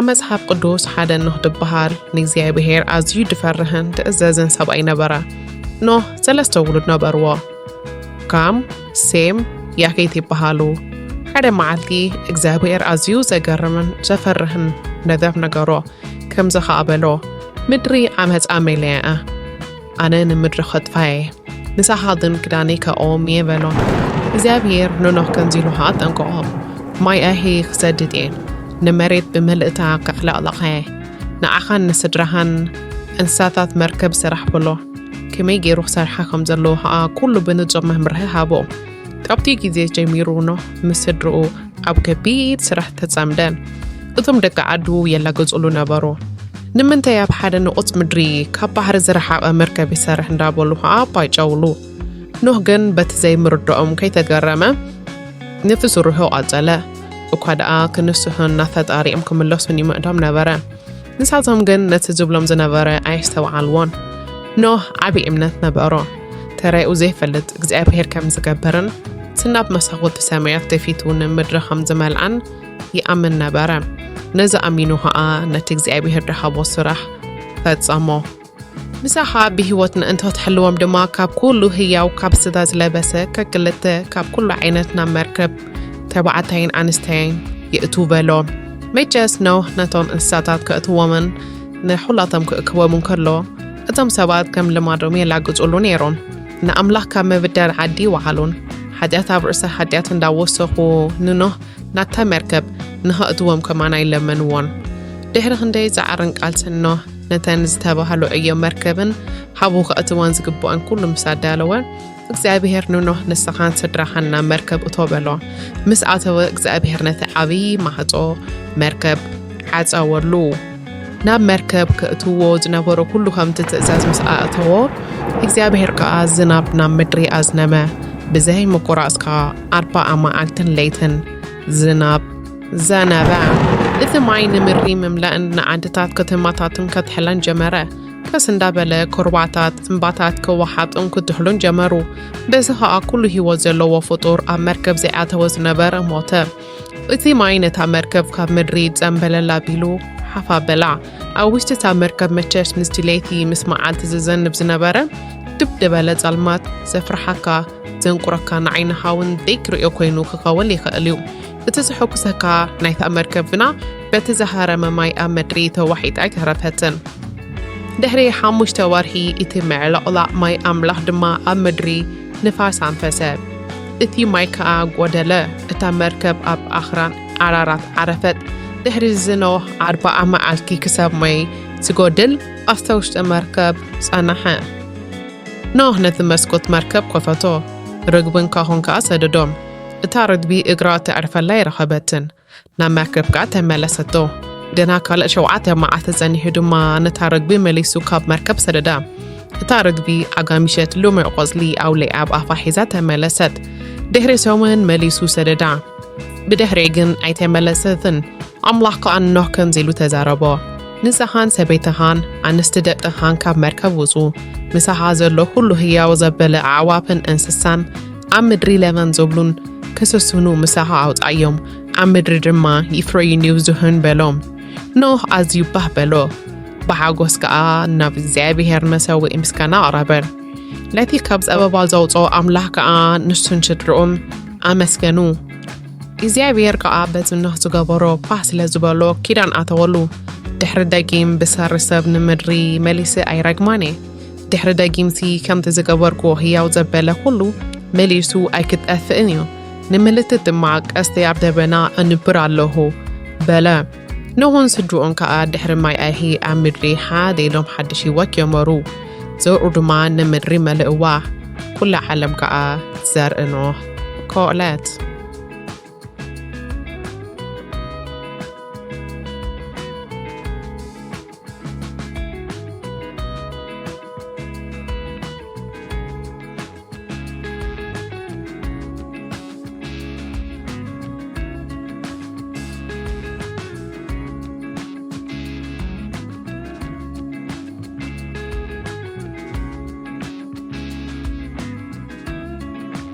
ኣብ መጽሓፍ ቅዱስ ሓደ ኖህ ዝበሃል ንእግዚኣብሔር ኣዝዩ ዝፈርህን ዝእዘዝን ሰብኣይ ነበረ። ኖህ ሰለስተ ውሉድ ነበርዎ። ካም፣ ሴም፣ ያፌት ይበሃሉ። ሓደ መዓልቲ እግዚኣብሔር ኣዝዩ ዘገርምን ዘፈርህን ነገር ነገሮ። ከምዚ ኸኣ በሎ፣ "ምድሪ ዓመጻ መሊኣ እያ። ኣነ ንምድሪ ኸጥፋ እየ። ንሳኻ ግን ክዳነይ ከእቆም እየ" በሎ። እግዚኣብሔር ንኖህ ከምዚ ኢሉ ኸኣ ኣጠንቀቖ፣ "ማይ ኣይሂ ክሰድድ እየ። ንመሬት ብምልእታ ከዕለቕልቓ እየ። ንዓኻን ንስድራኻን እንስሳታት መርከብ ስራሕ" በሎ። ከመይ ገይሩ ክሰርሓ ከም ዘለዎ ኸኣ ኩሉ ብንጹር መምርሒ ሃቦ። ኣብቲ ግዜ ጀሚሩ ኖህ ምስ ስድርኡ ኣብ ከቢድ ስራሕ ተጸምደ። እቶም ደቂ ዓዱ የላግጹሉ ነበሩ። "ንምንታይ ኣብ ሓደ ንቑጽ ምድሪ ካብ ባሕሪ ዝረሓቐ መርከብ ይሰርሕ?" እንዳበሉ ኸኣ ኣባይጨውሉ። ኖህ ግን በቲ ዘይምርድኦም ከይተገረመ ነቲ ስርሑ ቀጸለ። እኳ ደኣ ክንስሑን ናብ ፈጣሪኦም ክምለሱን ይምእዶም ነበረ። ንሳቶም ግን ነቲ ዝብሎም ዝነበረ ኣየስተውዓልዎን። ኖህ ዓቢ እምነት ነበሮ። ተራኡ ዘይፈልጥ እግዚኣብሔር ከም ዝገብርን ዝናብ መሳኹቲ ሰማያት ደፊቱ ንምድሪ ከም ዝመልኣን ይኣምን ነበረ። ነዚ ኣሚኑ ኸኣ ነቲ እግዚኣብሔር ዝሃቦ ስራሕ ፈጸሞ። ምሳኻ ብህይወት ምእንቲ ክትሕልዎም ድማ ካብ ኩሉ ህያው፣ ካብ ስጋ ዝለበሰ ከክልተ፣ ካብ ኩሉ ዓይነት ናብ መርከብ ተባዕታይን ኣንስተይን የእቱ በሎ። መቸስ ኖህ ነቶም እንስሳታት ከእትዎምን ንኹላቶም ክእክቦምን ከሎ፣ እቶም ሰባት ከም ልማዶም የላግጹሉ ነይሮም። ንኣምላኽ ካብ ምብዳል ዓዲ ይወዓሉን፣ ሓጢኣት ኣብ ርእሲ ሓጢኣት እንዳወሰኹ ንኖህ ናብታ መርከብ ንኸእትዎም ከማና ይለመንዎን። ድሕሪ ክንደይ ጻዕርን ቃልስን ኖህ ነተን ዝተባህሉ ዕዮ መርከብን ሃቡ ከእትወን ዝግብኦን ኩሉ ምስ ኣዳለወ፣ እግዚኣብሔር ንኖህ፣ "ንስኻን ስድራኻን ናብ መርከብ እቶ" በሎ። ምስ ኣተወ እግዚኣብሔር ነቲ ዓብዪ ማዕጾ መርከብ ዓጸወሉ። ናብ መርከብ ከእትዎ ዝነበሮ ኩሉ ከምቲ ትእዛዝ ምስ ኣእተዎ፣ እግዚኣብሔር ከኣ ዝናብ ናብ ምድሪ ኣዝነመ። ብዘይ ምቁራጽ ከኣ ኣርባዓ መዓልትን ለይትን ዝናብ ዘነበ። እቲ ማይ ንምድሪ ምምላእን ንዓድታት ከተማታትን ከጥሕለን ጀመረ። ቀስ እንዳበለ ኩርባታት፣ እምባታት ክወሓጡን ክድሕሉን ጀመሩ። በዚ ኸኣ ኩሉ ህይወት ዘለዎ ፍጡር ኣብ መርከብ ዘይኣተወ ዝነበረ ሞተ። እቲ ማይ ነታ መርከብ ካብ ምድሪ ጸምበለል ኣቢሉ ሓፍ ኣበላ። ኣብ ውሽጢ እታ መርከብ መቸስ ምስቲ ለይቲ ምስ መዓልቲ ዝዘንብ ዝነበረ ድብ ዝበለ ጸልማት ዘፍርሓካ፣ ዘንቁረካ፣ ንዓይንኻ እውን ዘይክርእዮ ኮይኑ ክኸውን ይኽእል እዩ። እቲ ዘሐጉሰካ ናይታ መርከብ ግና በቲ ዝሃረመ ማይ ኣብ ምድሪ ተዋሒጣ ኣይተረፈትን። ድሕሪ ሓሙሽተ ወርሒ እቲ ምዕልቕላቕ ማይ ኣምላኽ ድማ ኣብ ምድሪ ንፋስ ኣንፈሰ። እቲ ማይ ከኣ ጐደለ። እታ መርከብ ኣብ ኣኽራን ኣራራት ዓረፈት። ድሕሪ እዚ ኖህ ኣርብዓ መዓልቲ ክሳብ ማይ ዝጎድል ኣብታ ውሽጢ መርከብ ጸንሐ። ኖህ ነቲ መስኮት መርከብ ከፈቶ። ርግብን ካኾን ከኣ ሰደዶም። እታ ርግቢ እግራ ተዕርፈላ ኣይረኸበትን። ናብ መርከብ ከኣ ተመለሰቶ። ገና ካልእ ሸውዓተ መዓልቲ ጸኒሑ ድማ ነታ ርግቢ መሊሱ ካብ መርከብ ሰደዳ። እታ ርግቢ ኣጋሚሸት ልሙዕ ቆጽሊ ኣውሊዓ ኣብ ኣፋ ሒዛ ተመለሰት። ድሕሪ ሰሙን መሊሱ ሰደዳ። ብድሕሪኡ ግን ኣይተመለሰትን። ኣምላኽ ከኣ ንኖህ ከምዚ ኢሉ ተዛረቦ፣ "ንስኻን ሰበይትኻን ኣንስቲ ደቅኻን ካብ መርከብ ውጹ። ምሳኻ ዘሎ ኩሉ ህያው ዘበለ ኣዕዋፍን እንስሳን ኣብ ምድሪ ለመን ዝብሉን ክስስኑ ምሳኻ ኣውጻዮም፣ ኣብ ምድሪ ድማ ይፍረዩን ይብዝሑን" በሎ። ኖህ ኣዝዩ ባህ በሎ። ብሓጎስ ከኣ ናብ እግዚኣብሔር መሰውኢ ምስጋና ኣቕረበ። ነቲ ካብ ጸበባ ዘውጽኦ ኣምላኽ ከኣ ንሱን ስድርኡን ኣመስገኑ። እግዚኣብሔር ከኣ በቲ ኖህ ዝገበሮ ፋህ ስለ ዝበሎ ኪዳን ኣተወሉ። ድሕሪ ደጊም ብሰሪ ሰብ ንምድሪ መሊሰ ኣይረግማን እየ። ድሕሪ ደጊምሲ ከምቲ ዝገበርኩዎ ህያው ዘበለ ኩሉ መሊሱ ኣይክጠፍእን እዩ። ንምልእቲ ድማ ቀስተይ ኣብ ደበና ኣንብር ኣለኹ በለ። ኖህን ስድርኡን ከኣ ድሕሪ ማይ ኣይሂ ኣብ ምድሪ ሓደ ኢሎም ሓድሽ ህይወት ጀመሩ። ዘርኡ ድማ ንምድሪ መልእዋ። ኩላ ዓለም ከኣ ዘርኢ ኖህ ኮለት።